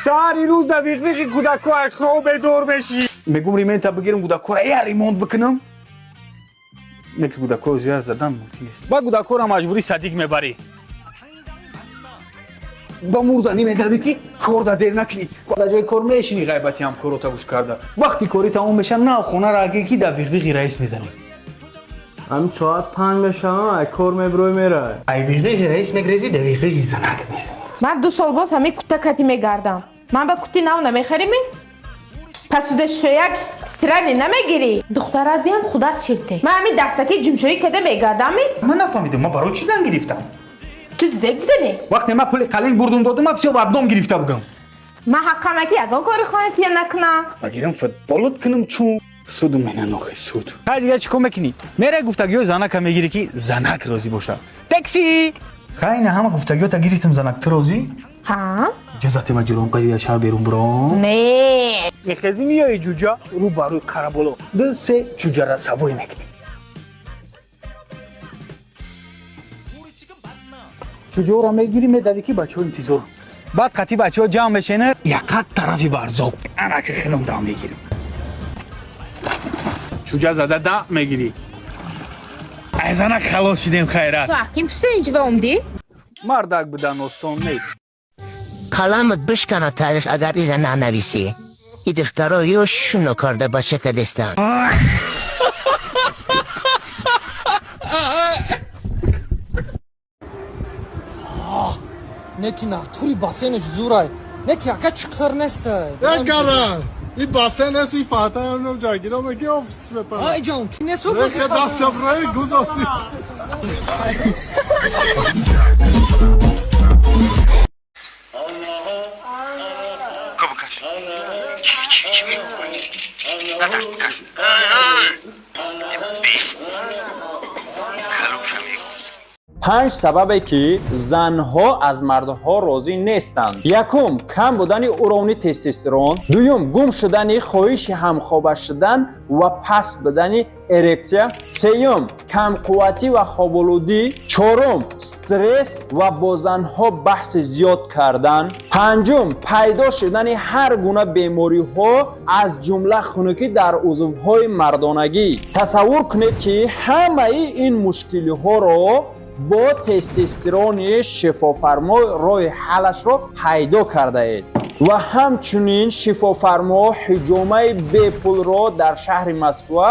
Сари рӯз дар виғвиғи кӯдако айхров бедор мешӣ. Мегум ремонта бигирам, кӯдакора я ремонт бикунам. Не ки кӯдакоро зиёд задан мумкин нест. Ба кӯдакора маҷбурӣ садик мебарӣ. Ба мурданӣ медавӣ, ки кор да дер накунӣ. Дар ҷои кор мешинӣ, ғайбати ҳамкорота гӯш карда. Вақти корӣ тамом меша, нав хонаро агӣ, ки дар виғвиғи раис мезанӣ. Ҳамин соат 5 мешавам, ай кор мебирой, мерай. Ай виғвиғи раис мегрезӣ, дар виғвиғи занак мезанӣ. Ман 2 сол боз ҳамин кута кати мегардам. Ман ба кути нав намехаримӣ? Пасудашӯяк стирани намегирӣ? Духтарат биям, худат ширте. Ман ҳамин дастаки ҷумшоӣ када мегардамӣ? Ман нафаҳмидам, ман барои чӣ зан гирифтам? Ту зек гуфтане? Вақте ман пули қалин бурдум додум, ман всё в одном гирифта будам. Ман ҳаққама ки ягон кори хона тия накунам. Багирам, футболот кунам, чун суду мена нохи суд. Хай, дига чӣ кор мекунӣ? Мерай, гуфтагиҳои занака мегирӣ, ки занак розӣ боша. Такси! Хай, на ҳама гуфтагиҳота гирифтам, занак, ту розӣ? Ҳа? Иҷозате ма ҷилон қади шаҳр берун буром? Не. Мехезӣ, меои ҷуҷа, рӯ ба рӯи қараболо ду се ҷуҷара савой мекунӣ. Ҷуҷаро мегирӣ, медавӣ, ки бачаҳо интизор. Баъд қатъи бачаҳо ҷамъ мешена, яқат тарафи варзоб. Анаки хелом дам мегирим. Чуҷа зада да мегирӣ. Ай занак халос шидем, хайрат. Ту аким пуса инҷива омдӣ? Мардак будан осон нест. Қаламат бишкана таърих, агар ира нанависӣ. И духтаро ёшуно карда бача кадестанд. Не ки натури бассейнаш зурай, не ки ака чиқир нестай. Ekara! И бассейн нест, и фата ну ҷагиро меки офис мепара. Ай ҷон, ки несу. Рехе дафшафраи гузошти. Панҷ сабабе, ки занҳо аз мардҳо розӣ нестанд. Якум, кам будани уровни тестостерон. Дуюм, гум шудани хоҳиши ҳамхоба шудан ва паст будани эрексия. Сеюм, камқувватӣ ва хоболудӣ. Чорум, стресс ва бо занҳо баҳси зиёд кардан. Панҷум, пайдо шудани ҳар гуна бемориҳо, аз ҷумла хунукӣ дар узвҳои мардонагӣ. Тасаввур кунед, ки ҳамаи ин мушкилиҳоро бо тестостерони шифофармо роҳи ҳаллашро пайдо кардаед. Ва ҳамчунин шифофармо ҳиҷомаи бепулро дар шаҳри Москва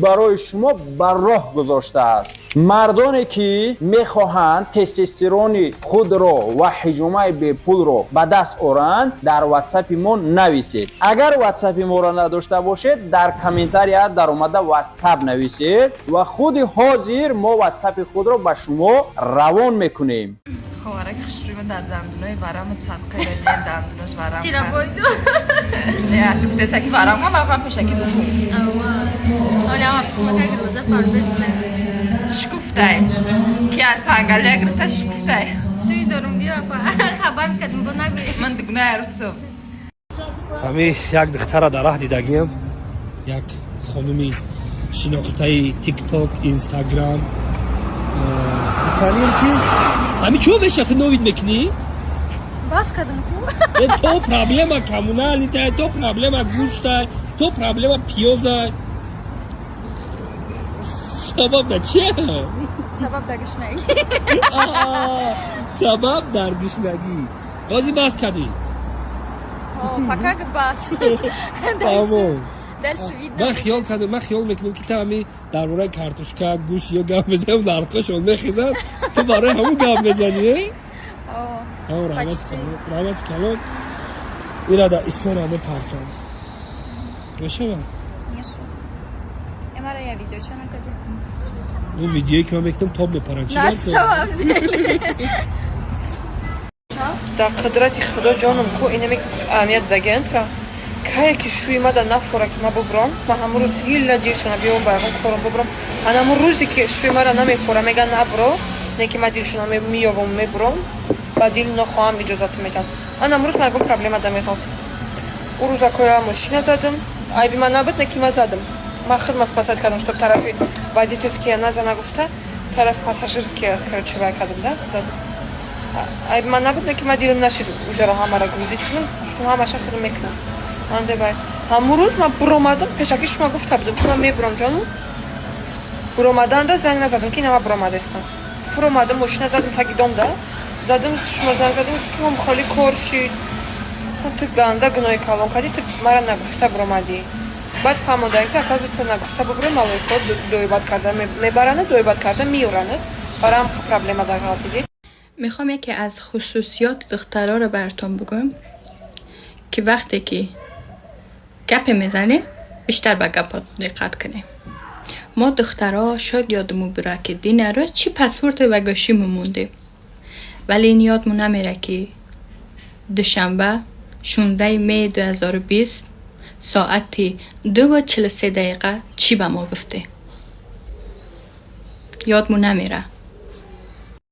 барои шумо ба роҳ гузоштааст. Мардоне, ки мехоҳанд тестостерони худро ва ҳиҷомаи бепулро ба даст оранд, дар ватсапи мо нависед. Агар ватсапи моро надошта бошед, дар комментария даромада ватсап нависед ва худи ҳозир мо ватсапи худро ба шумо равон мекунем. Ховарак хушрӯйма дар дандунои варамат садқа дан, дандунош варам. Сирабойду. Я гуфтесаки варама вафа пешаки буху. Оля, мака гроза фарбе шуда. Шукуфтай. Ки аз сангалия гирифта шукуфтай. Туй дорум, биё апа. Хабар кардем, бо нагӯй. Ман дугнаи арусам. Ҳами як духтара дар раҳ дидагиам, як хонуми шинохтаи Тикток, Инстаграм. Гуфтанем, ки ҳами чӯ меша, ту новид мекунӣ? Бас кардам ку. Э, то проблема коммуналитай, то проблема гӯштай, то проблема пиёзай. Сабаб дар чия? Сабаб дар гушнагӣ. Сабаб дар гушнагӣ. Ҳозир бас кардӣ? Пока бас. Тамом. Дальше видно. Ман хиёл кардам, ман хиёл мекунам, ки ту ҳами дар бораи картошка, гӯшт ё гап мезанам, нархҳошон мехезанд, ту барои ҳамун гап мезанӣ, э? Ҳам раҳмати калон, раҳмати калон. Ира дар истора мепартам. Мешава? Эмара я видео чо накади? Он видеое, ки ман мекунам, тоб мепарам. Чӣ На гап дорӣ? самом деле. Дар қудрати Худо, ҷоном ку, инами аҳамият дагентра. Кае ки шӯи мада нафора, ки ма бубром, ма ҳамун рӯз ҳилла дилшона биём, ба ягон кором бубром. Ана ҳамун рӯзе ки шӯи мара намефора, мега набро, не ки ма дилшона меёвам, мебуром, ба дил нохоҳам иҷозат медам. Ана ҳамун рӯз ма ягон проблема да мехоҳам. Ӯ рӯзакоя мошина задам, айби ман набуд, не ки ма задам. Ма худма спасать кардам, чтоб тарафи водительския назана гуфта, тарафи пассажирския, короче, вай кардам да, задам. Айби ман набуд, ки ман дилам нашид ужара ҳамара грузить кунам, чун ҳамаша худам мекунам. Анде бай ҳамун рӯз ман буромадам, пешакӣ шума гуфта будам, ки ман мебурам, ҷону. Буромаданда занг назадам, ки ина ман буромадастам. Фуромадам, мошина задам таги домда, задам, шумо занг задам, гуфт, ки ман холи кор шид. Ту ганда гуноҳи калон кардӣ, ту мара нагуфта буромадӣ. Баъд фаҳмондам, ки, оказывается, нагуфта бубуро, малоикаҳо доибат карда мебаранад, доибат карда меёранад. Барам проблема дар ғалтидӣ. میخوام یکی از خصوصیات دخترها رو براتون بگم که وقتی که گپ میزنه، بیشتر به گپات دقت کنیم. ما دخترها شاید یادمون بره که دین رو چی پسورد و گوشیمون مونده، ولی این یادمون نمیره که دوشنبه 16 می 2020 ساعت 2 و 43 دقیقه چی به ما گفته. یادمون نمیره.